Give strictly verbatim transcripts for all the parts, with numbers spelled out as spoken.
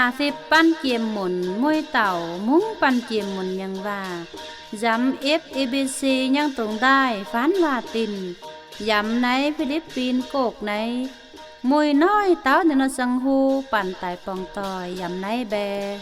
Asip păn kiêm mun, mui tao mung păn kiêm mun ñang va. Yăm F E B C ñang tông đai phăn va tin. Yăm nai Philippin kok nai. Mui noi tao nơ nơ sang hu păn tai pong toi yăm nai be.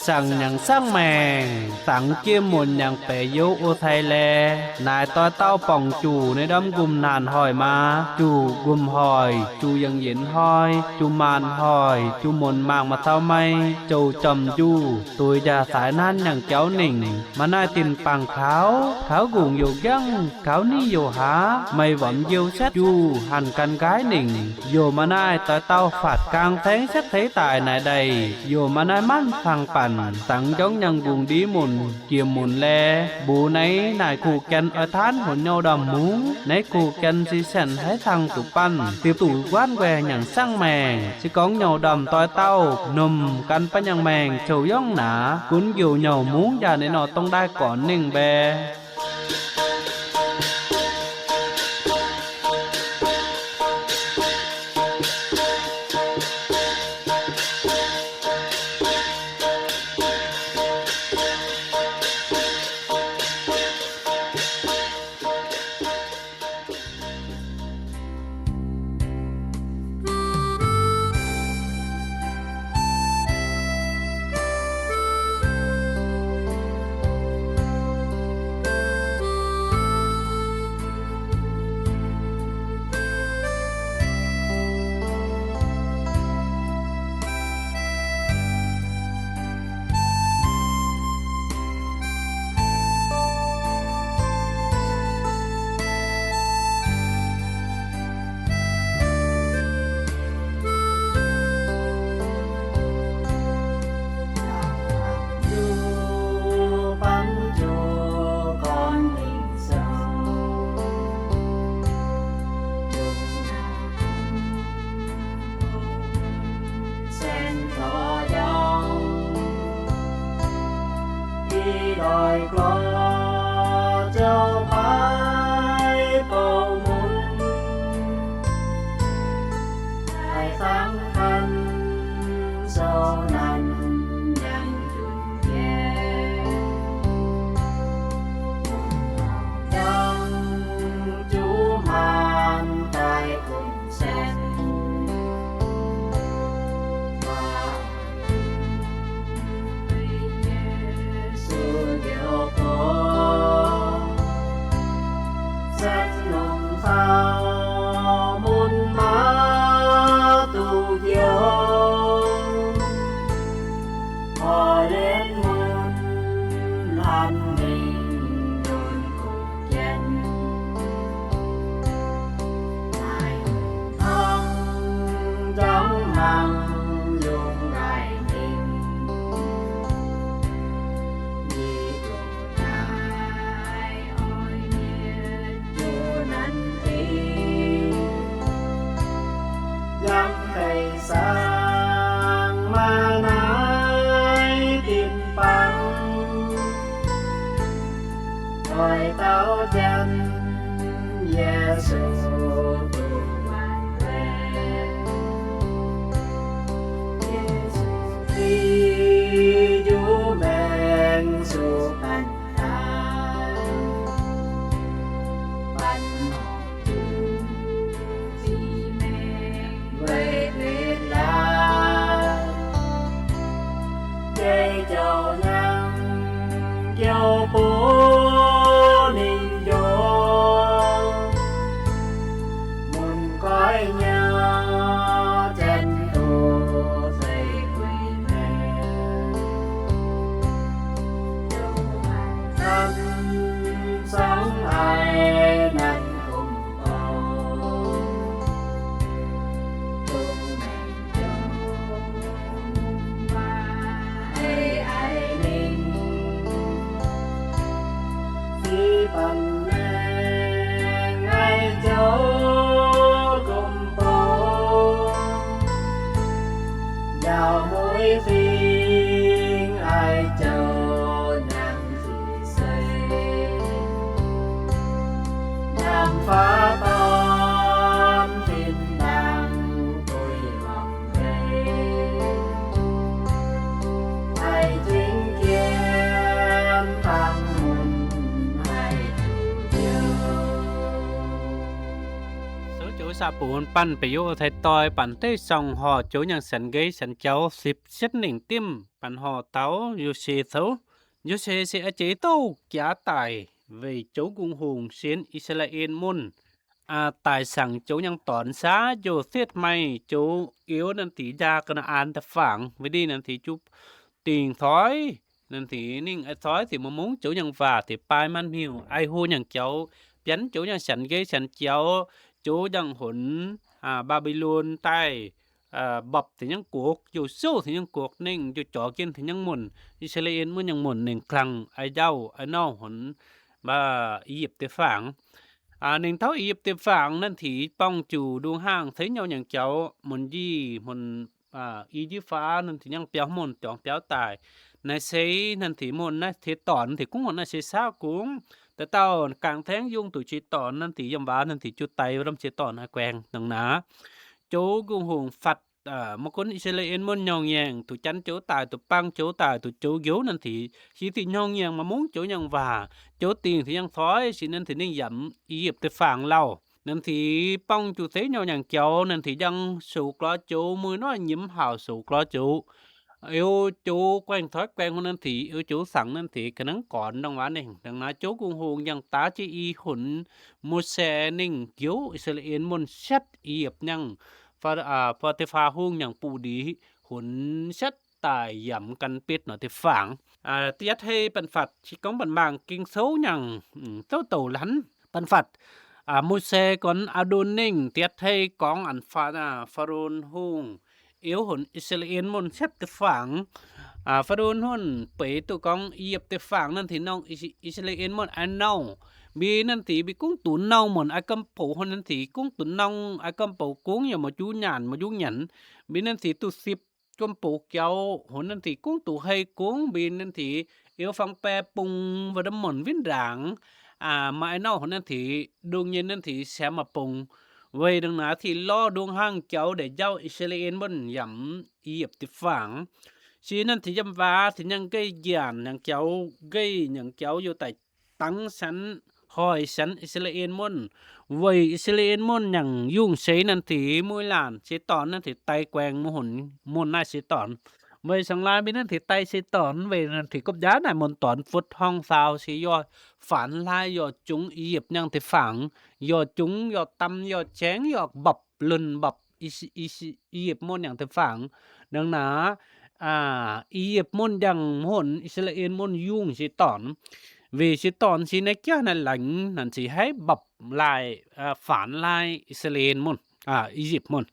Sang ñang sang meng, sang kiêm mun ñang pe yô ô thai le, nai toi tao pong chu nai đăm gum nan hoi ma, chu gum hoi, chu yang yin hoi, chu man hoi, chu mun mang ma thao mai, chu chom ju, tui ja sai nan ñang kiao ning, ma nai tin pang khao, khao gung yô giăng, khao ni yô ha, mai văm yêu set ju, hăn căn gái ning, yô ma nai toi tao phạt kang theng set thế tài nai đai, yô ma nai măn phang păn, tăng jong ñang gung đi mun, kiêm mun le, bu nai nai khu ken ơ than hôn nhau đăm mung, nai khu ken si sen hai thăng tu păn, tiếp tục quan que ñang sang meng, si kong nhau đăm toi tao, num căn pa ñang meng, châu yong na, kun kiêu nhau mung ja nai nơ tông đai kon ning be. Sang ma nai tin pang, oi tao jen Yêsu tu wan we. Yêsu ti ju meng su pan ta. Pan Sa pun pan pơ yo thai toi pan tê song ho chô nhang san gei san chau sip set ning tim pan ho tau Yôsuê thâu. Yôsuê si a chê tâu kia tai vei chô gung hùng sien Israel mun. A, tai sang chô nhang ton sa yo thiet mai chô iu nan thi ja Kanaan ta phang. Vei di nan thi chup ting thoi. Nan thi ning ai thoi thi mơ mông chô nhang va thi pai man miu ai hu nhang chau. Pian chô nhang san gei san chau. Chô nhang hun, a, Babylon tai, a, bập thi nhang kuok, yo su thi nhang kuok ning, yo chô kin thi nhang mun. Israel mun nhang mun ning klang ai jau, ai nau hun ba Egypt ta phang. A, ning thâu Egypt ta phang nan thi pong chu đung hang thi nhô nhang chau, mun ji, mun a, Egypt pha nan thi nhang piao mun, chong piao tai. Nai sei nan thi mun nai thi ton, thi kung mun nai sei sa kung. Ta tao kang theng yung tu chi ton, nan thi yam va, nan thi chu tai, ram chi ton ha kueng, nang na. Chô gung hùng phạt, a, mơ kun Israel mun nhong yang, tu chan chô tai, tu pang chô tai, tu chô ghiu nan thi. Chi thi nhong yang mơ mông chô nhang va. Chô ting thi nhang thoi, si nan thi ning yam, Egypt ta phang lau. Nan thi pong chu thi nhô nhang chau, nan thi jang su klo chô, mui no nhim hao su klo chô. Iu chô kueng thoi kueng hun nan thi, iu chô sang nan thi, kơ nang kon nang wa ning. Nang na chô gung hùng jang ta chi i hun, Môsê ning ghiu Israel mun set i yep nhang. Pha, a, Pôtipha hùng nhang pu di, hun set tai yam căn pit no ta phang. A, tiết hay pân phật, si kong pân mang kinh số nhang, ừ, tâu tâu lăn. Pân phật, a, Môsê kon Adôn ning, tiết hay kong ăn pha, a, Pharaôn hùng. Iu hun Israel mun set ta phang. A, Pharaôn hun, pê tu kong Egypt ta phang nan thi nong Is-, Israel mun ai nong. Bi nan thi bi kung tu nong mun ai kâm pô hun nan thi kung tu nong ai kâm pô kung ya ma ju nhan, ma ju nhan. Bi nan thi tu sip kôm pô kiao, hun nan thi kung tu hay kung, bi nan thi iu phang pe pung, va đam mun vin rang, a, ma ai nau hun nan thi, đương nhiên nan thi sem ma pung. Vei đăng na thi lo đương hang kiao để jao Israel mun yam Egypt ta phang. Si nan thi yam va, thi nhang gei gian, nhang kiao, gei nhang kiao yo tai tăng sân, hoi sân Israel mun. Vei Israel mun nhang yung sei nan thi mui lan, si ton nan thi tai kueng mu hun, mun nai si ton. Vei sang lai bi nan thi tai si ton, vei nan thi kop ja nai mun ton phut hong sao si yo phản lai yo chúng Egypt nhang ta phang, yo chúng, yo tâm, yo cheng, yo bập, lun bập, Is-, Is-, Egypt mun nhang ta phang. Đăng na, a, Egypt mun jang mun, Israel mun yung si ton. Vì si ton si nai kia nai lành, nan si hay bập lai, a, phản lai Israel mun, a, Egypt mun.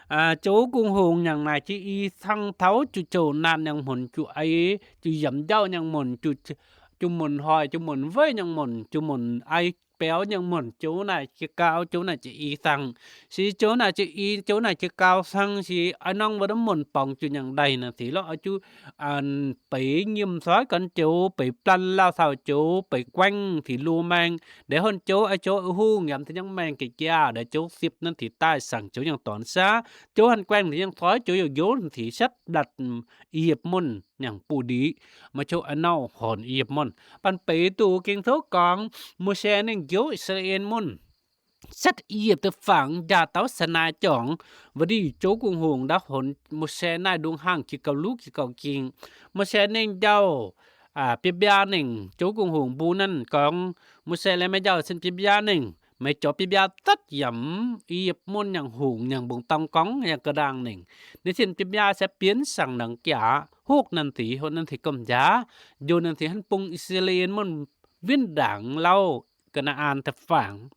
A, chô gung hùng nhang nai chi i thăng thâu chu chô nan nhang mun chu ai, chu yam jao nhang mun chu, chu mun hoi, chu mun vei nhang mun, chu mun ai peo nhang mun, chô nai chi kao, chô nai chi i thăng. Si chô nai chi i, chô nai chi kao thăng, si ai nong va đam mun pong chu nhang đai na thi lo, a chu an pê nhim soi kan chô, pê plan lao sao chô, pê kueng thi lu meng. Để hun chô, ai chô hung yam thi nhang meng kê kia, để chô sip nan thi tai sang chô nhang ton sa. Chô han kueng thi nhang thoi, chô yo yo nan thi sat blat, mm, Egypt mun. Nhang pu di, ma chô a nau hun Egypt mun. Pân pê tu kinh số kong, Môsê ning ghiu Israel mun. Sat Egypt ta phang ja tâu Sinai chong, va di chô gung hùng đa hun Môsê nai đương hang chi kao lu chi kao king. Môsê ning jao, a, pia bia ning, chô gung hùng bu nan kong, Môsê lê mai jao sân pia bia ning. Mai chô pia bia tât yam, Egypt mun nhang hùng, nhang bung tong kong, nhang kơdang ning. Nê sân pia bia sa piên sang nang kia, huk nan thi, huk nan thi kôm ja, yo nan thi han pung Israel mun vin đăng lao Kanaan ta phang.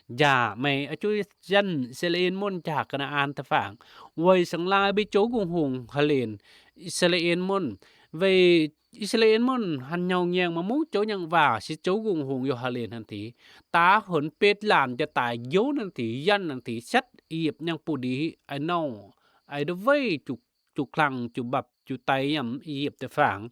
Ja, mai a chu yan Israel mun ja Kanaan ta phang. Vei sang lai bi chô gung hùng halen, Israel mun. Vei Israel mun han nhong nheng ma mông chô nhang va, si chô gung hùng yo halen han thi. Ta hun pet lan ja tai yo nan thi, yan nan thi, sat Egypt nhang pu di, ai nau, ai đa vei chu, chu klang, chu bập, chu tai yam Egypt ta phang.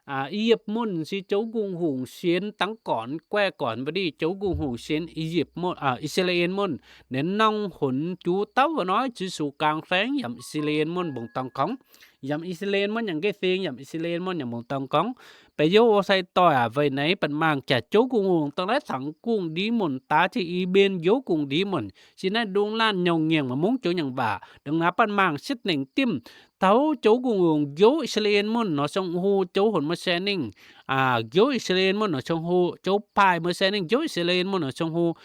A, Egypt mun si chô gung hùng sien tăng kon, que kon, va di chô gung hùng sien Egypt mun, a, Israel mun. Nên nong hun chu tâu va nói, Yêsu kang reng yam Israel mun bung tong kong. Yam Israel mun nhang gê phing, yam Israel mun nhang bung tong kong. Pe yơh ôsei toi a, vei nây păn mang cha chô kung hùng tơlơi thẳng kung đi mơn, ta chi i bên yô kung đi mơn. Chi nây đung lan nhŏng nhêng ma mông chô nhŏng va. Đăng na păn mang sĭt nêng tim. Thâo chô kung hùng yô Israel mơn, nô sŏng hô chô hŭn Môsê nêng. A, yô Israel mơn, nô sŏng hô chô pai Môsê nêng, yô Israel mơn, nô sŏng hô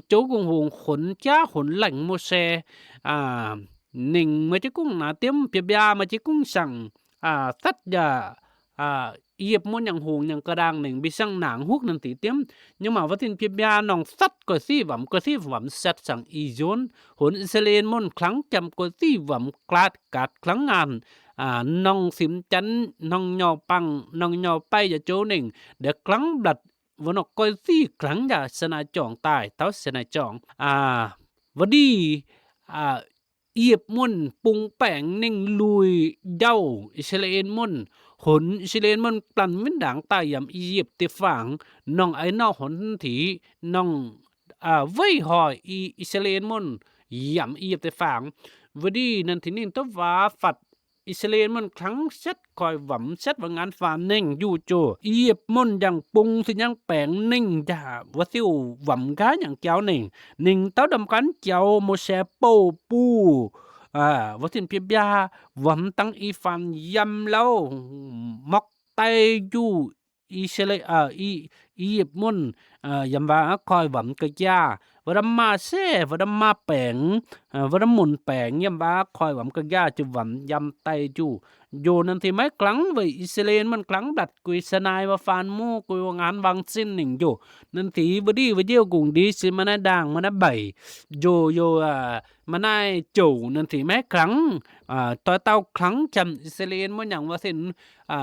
chô kung hùng hŭn cha hŭn lanh Môsê. A, nêng ma chi kung na tim pia pia ma chi kung săng. A, sat ya, a, Iep mơn nhŏng hùng nhŏng kơdang nêng bi săng nang hŭk năn ti tim. Nhưng mà wơ̆t hin pia pia nŏng sat kơ si wăm, kơ si wăm sat săng i yôn. Hŭn Israel mơn khăng chăm kơ si wăm klat kat khăng ngăn. A, nŏng sim chăn, nŏng nhŏ păng, nŏng nhŏ pai ya chô nêng. Đe khăng blat, wơ̆t nŏ kơ si khăng ya sơnai chong tai, thâo sơnai chong. A, wơ̆t đi, a, Iep mơn pŭng peng nêng lui jao Israel mơn. Hŭn Israel mơn plan win đang ta yăm Iep ti phang. Nŏng ai nŏ hŭn ti nŏng, a, vay hoi i Israel mơn yăm Iep ti phang. Wơ̆t đi năn ti nêng tơ va phăt Israel mơn khăng sĕt koi wăm sĕt wăng an pha nêng yu chô. Iep mơn jăng pŭng si nhăng peng nêng ja wơ̆t siu wăm ga nhăng kiao nêng. Nêng tâo đăm kăn kiao Môsê pô pu. A, wơ̆t sin pia pia wăm tăng i phan yăm lao mŏk tai yu Israel, a, i, Iep mơn, a, yăm va koi wăm kơ gia. Wơ̆t đăm ma se, wơ̆t đăm ma peng, a, wơ̆t đăm mơn peng, yăm va koi wăm kơ gia, chu wăm yăm tai chu. Yô năn ti mai khăng wei Israel mơn khăng blat kui sơnai wă phan mu, kui wăng an wăng sin nêng yô. Năn ti wơ̆t đi, wơ̆t yêu kung đi, si mă nai đang, mă nai bai. Yô, yô, a, mă nai chô, năn ti mai khăng, a, toi tâo khăng chăm Israel mơn nhăng wă sin, a,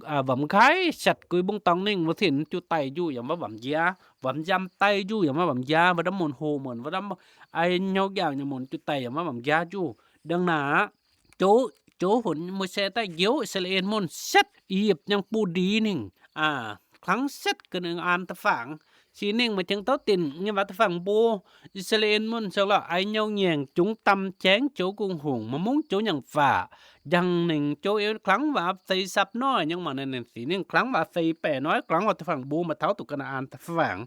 a, wăm gai sĕt kui bŭng tŏng nêng wă sin chu tai yu yăm wă wăm gia. Wăm yăm tai yu yăm wă wăm gia, wơ̆t đăm mơn hô mơn, wơ̆t đăm ai nhŏ giang nhŏ mơn chu tai yăm wă wăm gia yu. Đăng na, chô, chô hŭn Môsê ta yêu Israel mơn sĕt Iep nhăng pu đi nêng. A, khăng sĕt kơ nêng an tơ phang. Si nêng ma chăng tâo tin, nhi wă tơ phang bu, Israel mơn sŏng lŏ ai nhŏ nhêng, chung tâm cheng chô kung hùng, ma mông chô nhăng pha. Jăng nêng chô yêu khăng wă tây săp nô, nhưng mà nêng, nêng si nêng khăng wă tây pê nô, khăng wă tơ phang bu ma thâo tŭ Kanaan tơ phang.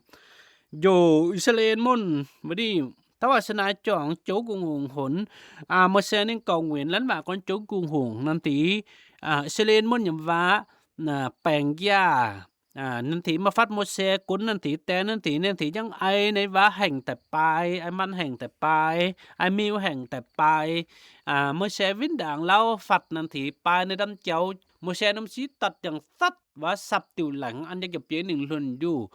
Yô Israel mơn, wơ̆t đi, tâo wă sơnai chong chô kung hùng hŭn, a, Môsê nêng cầu nguyện lăn wă kon chô kung hùng, năn ti, a, Israel mơn yăm wă, na, peng gia, A, năn ti ma phăt Môsê kun năn ti te năn ti, năn ti jăng ai nai wă heng tai pai, ai man heng tai pai, ai miu heng tai pai. A, Môsê win đang lao phăt năn ti pai nai đăm chao. Môsê num si tăt jăng săt wă săp tiu lăng an jăng jŏp ye nêng hlun yu.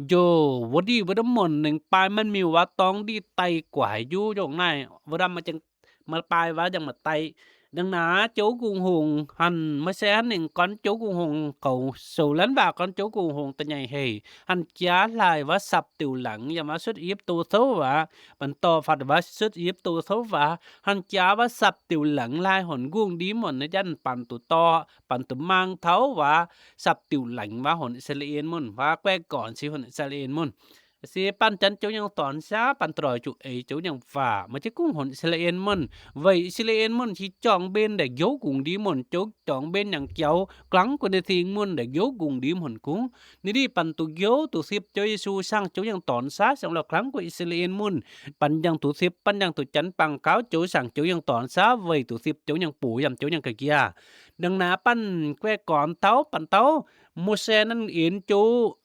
Yô, wơ̆t đi wơ̆t đăm mơn nêng pai man miu wă tong đi tai kuai yu yŏng nai. Wơ̆t đăm ma chăng ma pai wă jăng ma tai. Đăng na chô kung hùng hăn Môsê hăn nêng kon chô kung hùng kâu sâu lăn wă kon chô kung hùng tơ nhai hê. Hăn chia lai wă săp tiu lăng yăm wă sŭt Iep tô sâu wă. Păn to phăt wă sŭt Iep tô sâu wă. Hăn chia wă săp tiu lăng lai hŭn gung đi mơn nai jăn păn tŭ to, păn tŭ mang thâo wă săp tiu lăng wă hŭn Israel mơn. Wă kue kon si hŭn Israel mơn. Si păn chăn chô nhăng ton sa, păn troi chu ei chô nhăng pha. Ma chi kung hŭn Israel mơn. Wei Israel mơn si chong bên đe yô kung đi mơn, chô chong bên nhăng kiao. Khăng kơ nê thing mơn đe yô kung đi mơn kung. Nê đi păn tŭ yô, tŭ sip chô Yêsu sang chô nhăng ton sa, sang lŏ khăng kơ Israel mơn. Păn jăng tŭ sip, păn jăng tŭ chăn păng kao chô sang chô nhăng ton sa, wei tŭ sip chô nhăng pu yăm chô nhăng kơ gia. Đăng na păn kue kon tâo, păn tâo. Môsê năn in chô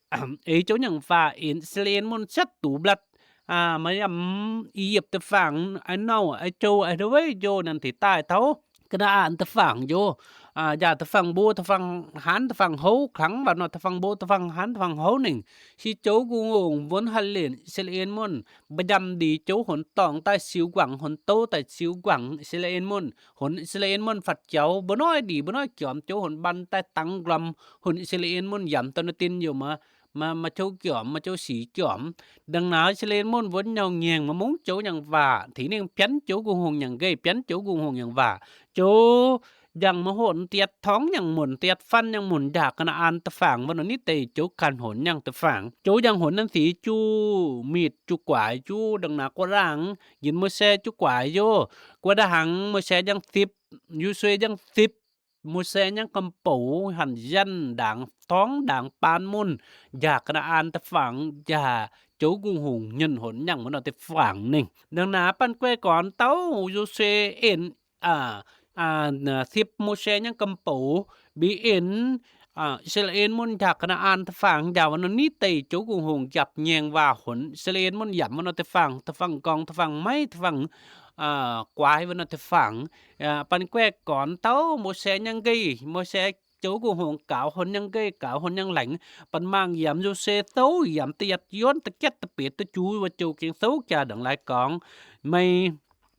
Ê chô nhăng pha in Israel mơn sĕt tŭ blat. A, ma yăm Iep tơ phang, ai nô, ai chô, ai dơ wei yô năn ti tai thâo. Kanaan tơ phang yô. A, ya tơ phang bu, tơ phang hăn, tơ phang hâu, khăng wă nô tơ phang bu, tơ phang hăn, tơ phang hâu nêng. Si chô kung hùng wơn hăn lin Israel mơn. Ba yăm đi chô hŭn tong tai siu guăng, hŭn tô tai siu guăng Israel mơn. Hŭn Israel mơn phăt chao, ba nôi đi, ba nôi kiom chô hŭn băn tai tăng glăm, hŭn Israel mơn yăm tơ nơ tin yô ma ma, ma chô kiom, ma chô si kiom. Đăng na Israel mơn wơn nhŏng nhêng ma mông chô nhăng wă. Ti nêng piăn chô kung hùng nhăng gê, piăn chô kung hùng nhăng wă. Chô jăng ma hŭn tiat thong nhăng mơn, tiat phan nhăng mơn, ya Kanaan tơ phang, wơn ni tê chô khăn hŭn nhăng tơ phang. Chô jăng hŭn năn ti chu mit chu kuai chu, đăng na kua răng, yin Môsê chu kuai yô. Kua đa hăng Môsê jăng sip, Yôsuê jăng sip. Mose ñang kơmpôl hăn dăn đang thong đang phan mŭn ja Kanaan tơphang, ja Chô Gung Hùng nhŭn hŭn ñang mơnơ̆ tơphang ning. Đăng na păn kuê kon tâu Yôsuê in, a, a, na, sĭp Mose ñang kơmpôl, bi in, a, Israel mŭn ja Kanaan tơphang, ja mơnơ̆ ni tây Chô Gung Hùng jăp nhêng va hŭn, Israel mŭn yăm mơnơ̆ tơphang, tơphang gong, tơphang may, tơphang, a, kuai mơnơ̆ tơphang, a, păn kuê kon tâu Mose ñang gay, Mose Chô Gung Hùng kơ̆l hŭn ñang gay, kơ̆l hŭn ñang leng, păn mang yăm Yôsuê sâu, yăm tơ yăt yuôn, tơ kiet, tơ pit, tơ chu, va chu keng sâu, kia đăng lai kon. May,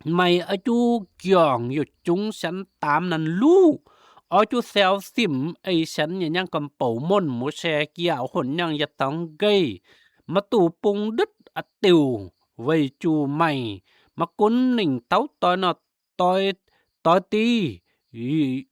may a chu kiong, yua chung săn tam năn lu. A chu seo sim, ê săn ña ñang kơmpôl mŭn, Mose kiao hŭn ñang yăt tong gay. Mă tŭ pŭng đưt a tiu, vay chu may. Mă kŭn ning tâu tơi nơ̆ tơi, tơi ti, ư,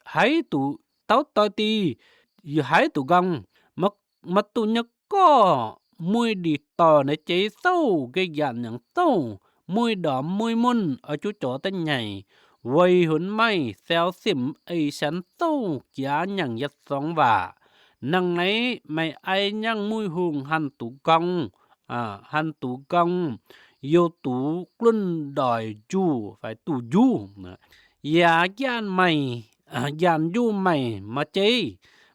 hei tŭ, tâu tơi ti, ư, hei tŭ gong, mă, mă tŭ nhơ kơ, mui đi tơ nai chê sâu, gay yan nhang sâu, mui đom mui mŭn, a chu chô tơ nhai, vay hŭn may, seo sim, ê săn sâu, kia nhang yăt song va. Năng nai, may ai nhang mui hùng hăn tŭ gong, a, hăn tŭ gong, yua tŭ klŭn đoi ju, phải tŭ ju. Na. Ya yan may, a, yan ju may, mă chê,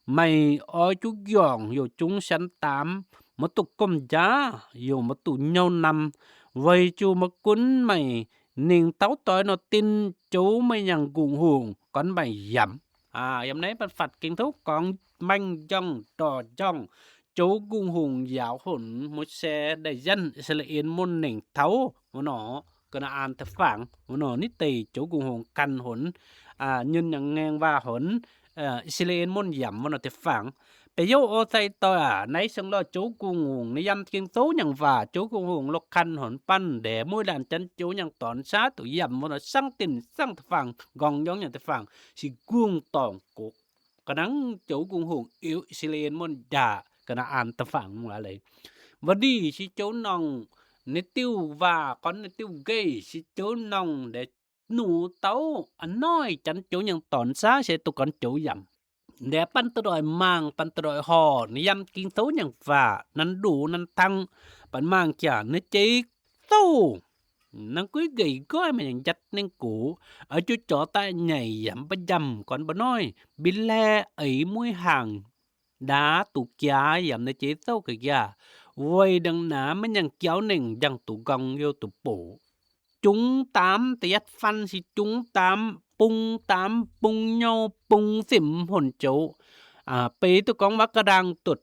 may ơi chu giong, yua chung săn tam, mă tŭ kŭm ja, yua mă tŭ nhâu năm, vay chu mă kŭn may, ning tâu tơi nơ̆ tin, Chô may nhang Gung Hùng, kon may yăm. A, yăm nai păn phăt keng sâu kon meng jong, đo jong. Chô Gung Hùng yao hŭn, Mose đai yan, Israel mŭn ning tâu, mơnơ̆, Kanaan tơphang, mơnơ̆ ni tây, Chô Gung Hùng kăn hŭn, a, nhŭn nhang ngeng va hŭn, a, Israel mŭn yăm, mơnơ̆ tơphang. Pe yô ô sai tơi a, nai seng lo Chô Gung Hùng, nai yăm keng sâu nhang va, Chô Gung Hùng lŏk kăn hŭn păn, đe mui lan chăn chô nhang ton sa tŭ yăm, mơnơ̆ săng tin, săng tơphang, gong yong nhang tơphang, si gung tong kŭk. Kơnang Chô Gung Hùng iu Israel mŭn ja Kanaan tơphang mơ̆ lei. Vă đi si chô nong, nai tiu va kon nai tiu gay si chô nong đe nŭ tâu, a noi chăn chô nhang ton sa se tŭ kon chô yăm. Đe păn tơdoi mang, păn tơdoi ho, nai yăm keng sâu nhang va, năn đu, năn tăng, păn mang kia, nai chê sâu. Năng kuy gay goi mă nhang jăt neng kŭ, a chu chô ta nhai yăm bơ jăm kon bơ noi, bi le ơi mui hang, đa tŭ kia yăm nai chê sâu kơ gia. Vay đăng na mă nhang kiao neng jang tŭ gong yua tŭ pô. Chung tam, tơ yăt phăn si chung tam, pŭng tam, pŭng nhâu, pŭng sim hŭn chô. A, pe tŭ kong va kơdang tŭt,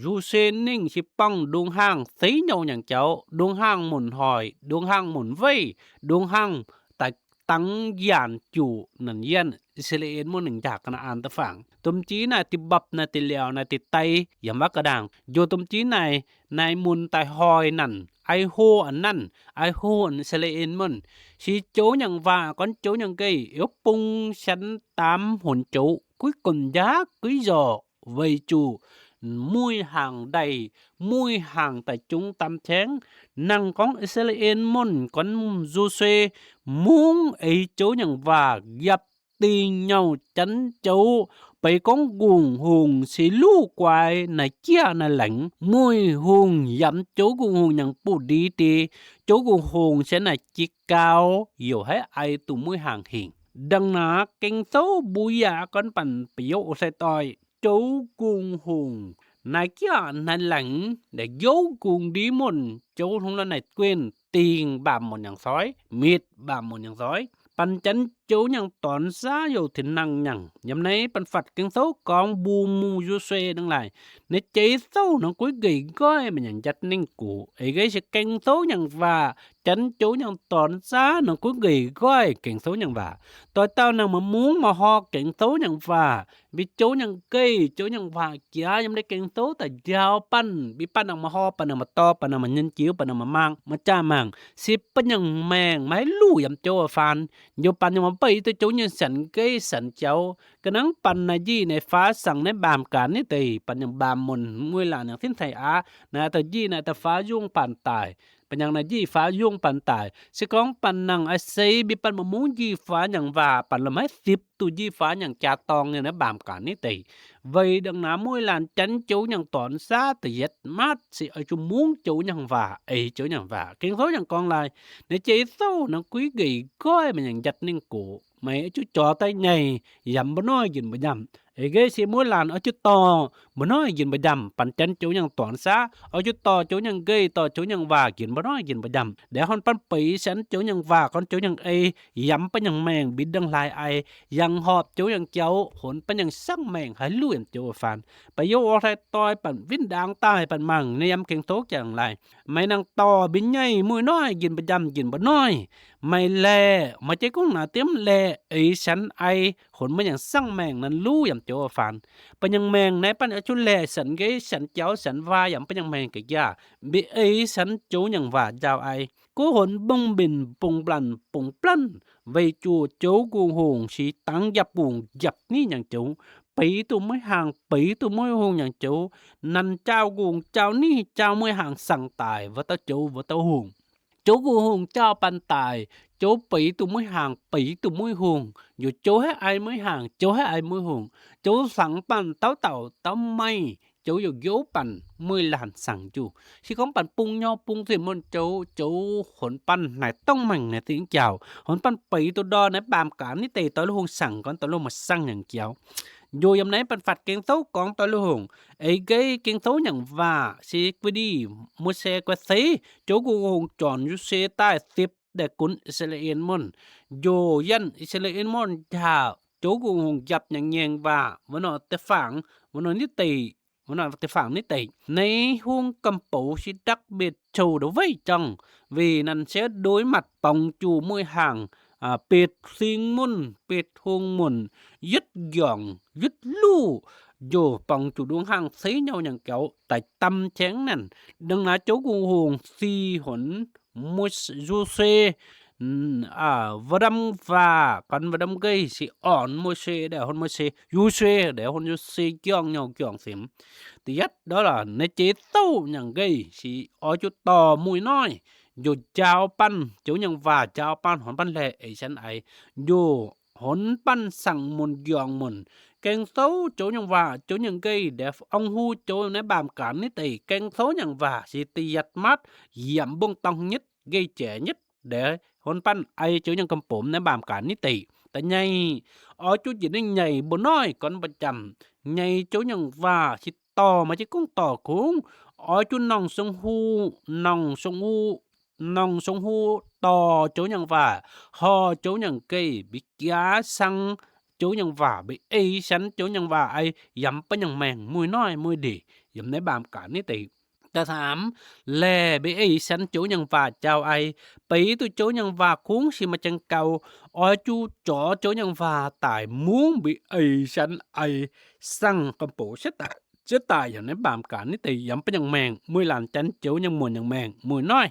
Yôsuê ning si păng đung hang, sĭ nhâu nhang chô, đung hang mŭn hoi, đung hang mŭn vay, đung hang ta tăng yan chu, năn yan, Israel mŭn ning ja Kanaan tơphang. Tŭm chi nai ti băp nai ti leo nai ti tây, yăm va kơdang. Yua tŭm chi nai, nai mŭn tai hoi năn, ai hô ăn năn, ai hô ăn Israel mŭn. Si chô nhang va, kon chô nhang gay, yua pŭng săn tam hŭn chô, kuy kŭn ja, kuy yo, vay chu, mui hang đai, mui hang tai chung tam cheng, năng kong Israel mŭn, kon Yôsuê, mŭng ơi chô nhang va, yăp ti nhâu chăn chô, pơi kong Gung Hùng si lu kuai nai chia nai leng, mui hùng yăm chô Gung Hùng nhang pŭ đi ti, chô Gung Hùng se nai chi kao, yua hei ai tŭ mui hang hing. Đăng na keng sâu bu ya kon păn pe yô ô sai tơi. Chô Gung Hùng, nai kia nai leng, đe yô Gung đi mŭn, chô hlung la nai quyền, ting bam mŭn nhang soi, mit bam mŭn nhang soi. Păn chăn chô nhang ton sa yua thin năng nhang. Yăm nai păn phăt keng sâu kong bu mu Yôsuê đăng lai. Nai chê sâu năng kuy gay goi mă nhang jăt neng kŭ. Ơi gay si keng sâu nhang va, chăn chô nhang ton sa năng kuy gay goi keng sâu nhang va. Tơi tao năng mă mŭng mă ho keng sâu nhang va. Bi chô nhang gay, chô nhang va kia, yăm đe keng sâu ta jao păn. Bi păn năng mă ho, păn năng mă to, păn năng mă nhăn chiu, păn năng mă mang, mă cha mang. Si păn nhang meng, mă hei lu yăm chô a phan. Yua păn nhang mă bai tơ chô nhang săn gay, săn chao. Tơ nang păn na ji na pha săng na bam kan ni tei, păn yang bam mưn mui lan yang thin thei a, na tơ ji na tơ pha yung păn tai. Păn yang na ji pha yung păn tai. Sư kong păn nang a sei bi păn mưn mung ji pha yang va, păn lơm hai sip tu ji pha yang cha tong na bam kan ni tei. Vei đăng na mui lan chăn châu yang ton sa tơ yet mat sư a chu mung châu yang va, ei châu yang va. King Sô yang kong lai. Na chê sô nang kui gei goi ma yang jat ning ko. Mai a chu cho tai nhai, yam bơnoi gin bơjam. Ei gei sư mui lan a chu to, bơnoi gin bơjam. Păn chăn châu yang ton sa, a chu to châu yang gei, to châu yang va gin bơnoi gin bơjam. Đe hon păn pei săn châu yang va, kon châu yang ei, yam păn yang meng, bi đăng lai ai, yang hop châu yang châu, hon păn yang sang meng, hai lu yang châu phan. Pă yo o thai toi păn vin đang tai păn mang, na yam King Sô kiăng lai. Mai nang to bi nhai mui noi gin bơjam gin bơnoi. Mai lĕ, mai chê kung na tiêm lĕ, ei săn ai, hon mai yang sang meng nan lu yam châu phan. Păn yang meng nai păn a chu lĕ săn gei săn châu săn va yam păn yang meng kơ ya. Bi ei săn châu yang va jao ai. Kô hon bung bin bung blan bung blan. Vei chu châu gung hùng si tăng yap gung yap ni yang châu. Pei tu mui hàng, pei tu mui hùng yang châu. Năn chao gung, chao ni, chao mui hàng săng tai, vơ tơ châu, vơ tơ hùng. Châu gung hùng chao păn tai, châu pei tu mui hàng, pei tu mui hùng. Yo châu hai ai mui hàng, châu hai ai mui hùng. Châu săng păn tao tao, tao mai. Châu yo ghiu păn, mui lan săng chu. Si kong păn pung nho, pung thim mưn châu, châu hon păn nai tong meng nai ting kiao. Hon păn pei tu đo nai bam kan ni tei tơ lu hùng săng, kon tơ lu ma săng yang kiao. Yo yam nai păn phạt King Sô kong tơ lu hùng. Ei gei King Sô yang va, si quy đi, Môsê kwe sei, châu gung hùng chon Yôsuê tai sip đe kun Israel mưn. Yo yan Israel mưn ja, châu gung hùng yap yang yang va, vơ no tơ phang, vơ no ni tei, vơ no tơ phang ni tei. Nai hùng kăm pô si đặc biệt châu đơ vei chăng, vì năn sẽ đối mặt pong chu mui hàng, à, pit sing mưn, pit hùng mưn, yứt giọng, yứt lu, yo pong chu đuông hàng sei nhau yang kéo, tai tâm cheng năn. Đăng na châu gung hùng si hon Môs-, Yôsuê, n-, a, vơ đăm va, kon vơ đăm gei si on Môsê đe hon Môsê, Yôsuê đe hon Yôsuê kiong nhau kiong sim. Tơ yet đó là nai chê sô yang gei si o chu to mui noi. Yo jao păn, châu yang va jao păn, hon păn lĕ ei săn ai. Yo hon păn săng mưn giong mưn. King Sô châu yang va, châu yang gei, đe ong hu châu nai bam kan ni tei, King Sô yang va, si tơ yet mat, yam bung tong nhất, gei che nhất, đe hon păn ai châu yang kăm pôm nai bam kan ni tei. Tơ nhai, o chu ji ni nhai bơnoi kon bơjam, nhai châu yang va, si to ma chê kung to kung, o chu nong sông hu, nong sông hu, nong sông hu to châu yang va, ho châu yang gei, bi kia săng châu yang va, bi ei săn châu yang va ai, yam păn yang meng, mui noi, mui đi, yam nai bam kan ni tei. Tơ tham, lĕ bi ei săn châu yang va jao ai, pei tu châu yang va kung si ma chăng kâu, o chu cho châu yang va tai mung bi ei săn ai, săng kăm pô sĕt tai. Sĕt tai yam nai bam kan ni tei yam păn yang meng, mui lan chăn châu yang mưn yang meng, mui noi.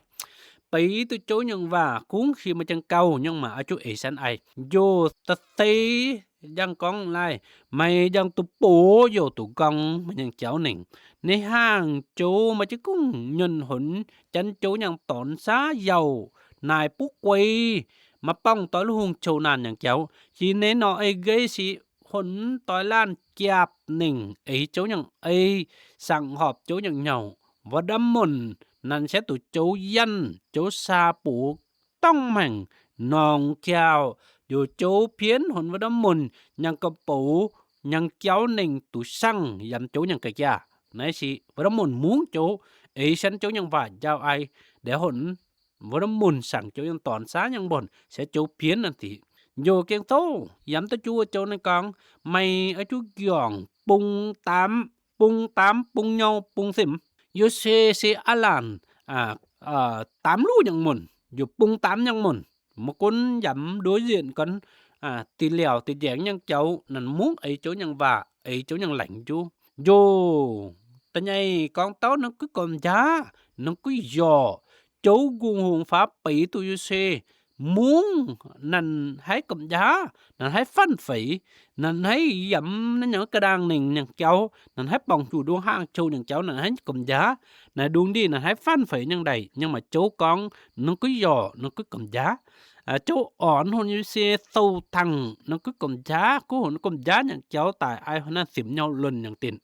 Pei tu châu yang va, kung si ma chăng kâu, nhưng mà a chu ei săn ai. Yo tơ tei, yang kong lai, mai yang tu pô, yo tu gong, ma yang kiao ning. Nai hàng châu ma chê kung, nhun hon, chăn châu yang ton sa yau, nai pŭ quay, ma pong tơ lu hùng châu nan yang kiao. Si nai no ei gei si hon toi lan kiap ning, ei châu yang ei, săng hop châu yang nhau. Vơ đăm mưn, năn sẽ tu châu yan, châu sa pô tong meng, nong kiao, yo châu phiên hon vơ đăm mưn, yang kăm pô, yang kiao ning tu săng, yam châu yang kơ kia. Nai si, vơ đăm mưn mung châu, ei săn châu yang va jao ai, đe hon, vơ đăm mưn săng châu yang ton sa yang bon, sẽ châu phiên năn ti. Yo King Sô, yam tơ chu châu nai kong, mai a chu giong, pung tam, pung tam, pung nhau, pung sim. Yôsuê si a lan, a, a, tam lu yang mưn, yo pung tam yang mưn. Ma kun yam đối diện kon, a, ti liao, ti jeng yang châu, năn mung ei châu yang va, ei châu yang leng chu. Yo, tơ nhai kong tao năn kui kon ja, năn kui yo, châu gung hùng pha pei tu Yôsuê, mung, năn hãy Công giáo, năn hãy Phan Phi, năn hãy yăm năn nhang kơdang neng nhang châu, năn hãy pŏng chu đuông hang châu nhang châu, năn hãy Công giáo, năn đuông đi, năn hãy Phan Phi nhang đei, nhưng mà châu kon, năn cứ yo, năn cứ Công giáo. À, châu ôn hôn như xe tàu thăng, năn cứ Công giáo, cứ hôn Công giáo nhang châu, tại ai hôn năn sim nhau luận nhang tin.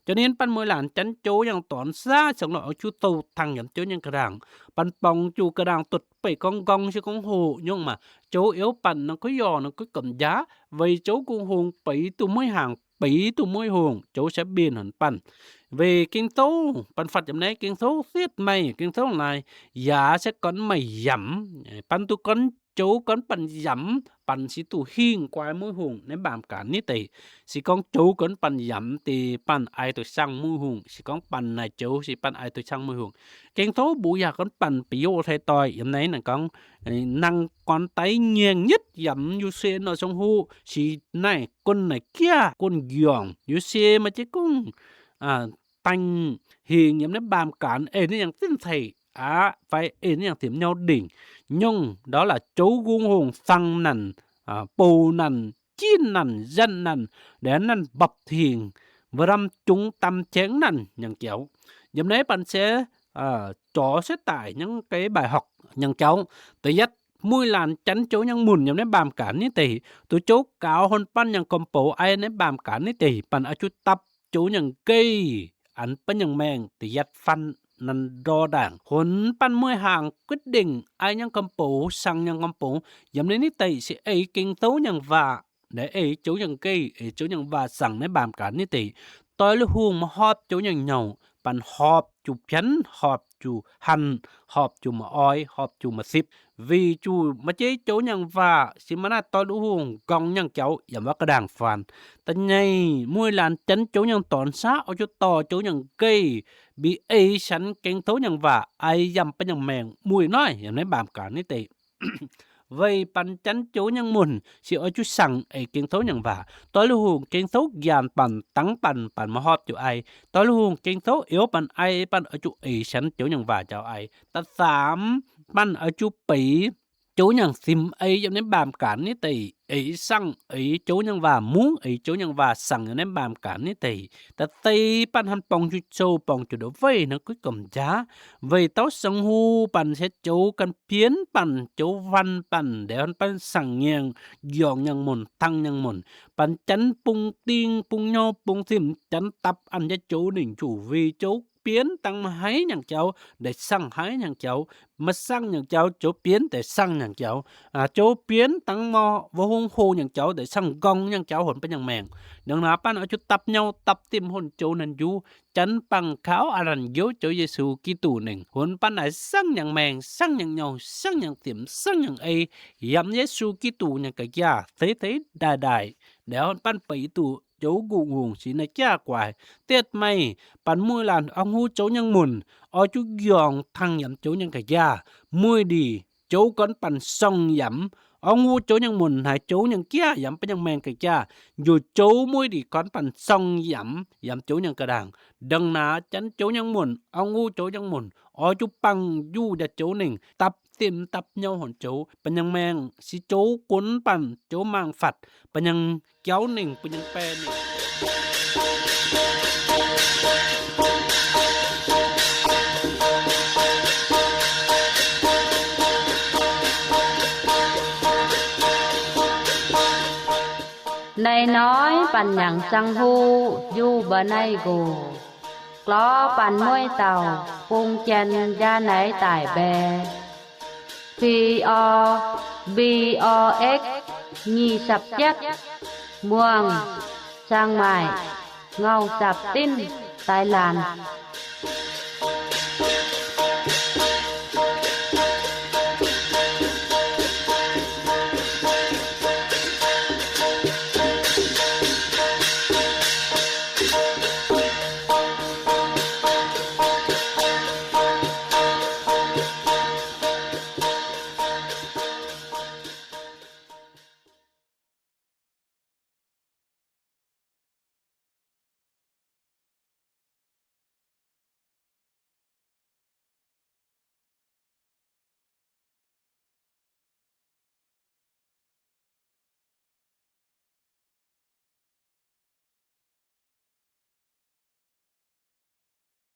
Cho nên păn mười lăn chăn châu nhang tuan sa, song lo chu tàu thăng yăm châu nhang kơdang. Păn pŏng chu kơdang tŭt pei kông gong si kông hô, nhưng mà châu iêu păn năn cứ yo, năn cứ Công giáo, vì châu kông hùng pei tu mười hàng, pei tu mười hùng, châu sẽ biên hẳn păn. Vì Kinh Thánh, păn Phật yăm nây, Kinh Thánh tiết mày, Kinh Thánh này, giả sẽ con mày yăm, păn tu con châu con păn yăm, păn si tu hing quay mười hùng, nê bam cản ni tê. Si con châu con păn yăm ti păn ai tu sang mười hùng, si con păn nai châu, si păn ai tu sang mười hùng. Kinh Thánh bu ya con păn pì yo thê toi, yăm nây năn con, ê, năng con tay nhang nhất yăm yu se nô song hu, si nai con nai kia, con giong, yu se ma chế kông, à, tăng hiện yăm nê bam cản, ê, nê yang tin thầy, à, phải ê, nê yang tìm nhau đỉnh. Nhưng đó là châu gung hùng thăng năn, à, pô năn, chín năn, dân năn, để năn bập thiền, và răm chúng tâm chén năn, nhang châu. Yăm nê păn sẽ, à, cho sẽ tải những cái bài học nhang châu. Thứ nhất, mười lăn chăn châu nhang mùn, yăm nê bam cản ni tê. Tu châu cáo hôn păn nhang kông pô ai nê bam cản ni tê. Păn a chu tăp châu nhang kê, ăn păn nhang meng, ti yat phan năn đo đảng. Hôn păn mười hàng quyết định, ai nhang kông pô, sang nhang kông pô, yăm nê ni tê si ê Kinh Thánh nhang va, để ê châu nhang kê, ê châu nhang va sang nê bam cản ni tê. Tôi lu hùng ma họp châu nhang nhau, păn họp chu phiăn, họp chu hăn, họp chu ma oi, họp chu ma sip. Vì chu ma chế châu nhang va, si ma na tôi lu hùng gong nhang châu, yăm va kơdang phan. Ta nhai, mười lăn chăn châu nhang tuan sa, o chu to châu nhang kê, bi ê săn Kinh Thánh nhang va, ai yăm păn nhang meng, mười noi, yăm nê bam cản ni tê. Vì păn chăn châu nhang mùn, si o chu sang ê Kinh Thánh nhang va. Tôi lu hùng Kinh Thánh gian păn, tăng păn, păn ma họp chu ai. Tôi lu hùng Kinh Thánh iêu păn ai, păn o chu ê săn châu nhang va châu ai. Ta tam, păn o chu pê, châu nhang sim ê yăm nê bam cản ni tê. Ê sang, ê châu nhang va mung, ê châu nhang va sang yăm nê bam cản ni tê. Ta tê păn hăn pŏng chu châu, pŏng chu đô vây năn cứ Công giáo. Vì tao sang hu păn sẽ châu căn phiến păn, châu văn păn, để hăn păn sang nhang, giong nhang mùn, tăng nhang mùn. Păn chăn pung ting, pung nhau, pung thim, chăn tăp ăn ya châu neng chu. Vì châu phiến tăng ma hãy nhang châu, để sang hãy nhang châu. Ma sang nhang châu, châu phiến để sang nhang châu. À, châu phiến tăng ma vô hung hô nhang châu, để sang gong nhang châu hôn păn nhang meng. Đương na păn a chu tăp nhau, tăp tim hôn châu năn yu, chăn păng khao a răn yô châu Yêsu Kitô neng. Hôn păn ai sang nhang meng, sang nhang nhau, sang nhang tim, sang nhang ê, yăm Yêsu Kitô nhang kơ gia, thế thế đại đại. Để hôn păn pây tu, châu gung hùng si na kia quay. Tiết mày, păn mười lăn ong hu châu nhang mùn, o chu giong thăng yăm châu nhang kơ gia, mười đi, châu con păn song yăm, ong hu châu nhang mùn, hai châu nhang kia, yăm păn nhang meng kơ gia, dù châu mười đi con păn song yăm, yăm châu nhang kơdang. Đương na chăn châu nhang mùn, ong hu châu nhang mùn, o chu păng yu da châu neng, tăp tim tăp nhau hôn châu, păn nhang meng, si châu cuốn păn, châu mang phạt, păn nhang châu neng, păn nhang pe neng. Nai nói păn nhang sang hu, yu ba nai gu. Klo păn môi tàu, phung chen da nai tai be. P O, B O X, nhi sập chết, Muang, Chiang Mai, Ngau Sap Tin, Thái Lan.